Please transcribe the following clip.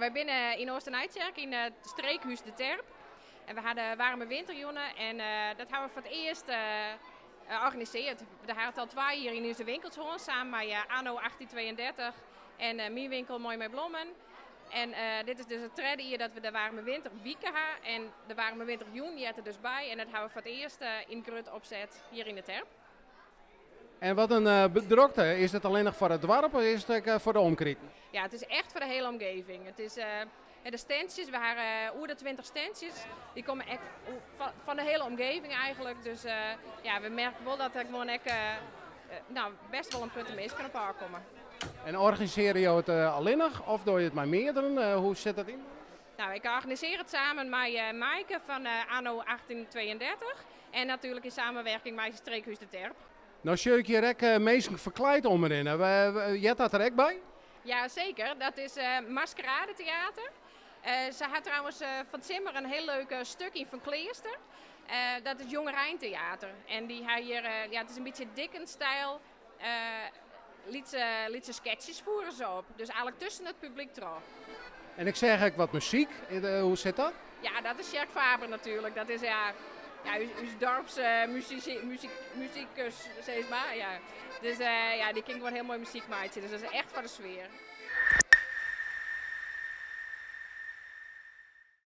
Wy binne yn Oasternijtsjerk yn it streekhús De Terp. En we ha de Waarme Winterjûn en dat ha we foar it earst organisearre. We ha it al twa jier yn ús winkels hân, samen mei Anno 1832 en myn winkel Moai mei Blommen. En dit is dus it tredde jier dat we de Waarme Winterwike ha. En de Waarme Winterjûn heart der dus by. En dat ha we foar it earst yn grut opset hjir yn De Terp. En wat in drokte. Is it allinnich foar it doarp of is it ek foar de omkriten? Ja, it is echt foar de hiele omgeving. It is de standsjes, we ha oer de 20 standsjes, dy komme ek fan de hiele omgeving eigentlik. Dus ja, we merke wol dat der gewoan ek no, best wol in protte minsken op ôfkomme. En organisearje jo it allinnich of dogge je it mei mearderen? Hoe sit dat yn? Nou, ik organisearje it samen mei Maaike fan Anno 1832 en natuerlik yn samenwerking mei Streekhús De Terp. No sjoch ik hjir ek minsken ferkleid omrinne. Heart dat der ek by? Ja, seker. Dat is maskeradeteater. Se ha trouwens fan 't simmer in hiel leuk stik yn Van Kleaster. Dat is jongereinteater. En dy ha hjir, ja, it is in bytsje Dickens-styl. Lytse, lytse sketches fiere se op. Dus eigentlik tusken it publyk troch. En ik seach ek wat muzyk. Hoe sit dat? Ja, dat is Sjerk Faber natuerlik. Dat is ja, ja, ús dorps musikus, sis mar. Ja. Dus ja, dy kin gewoan hiel moai muzyk meitsje. Dus dat is echt foar de sfear.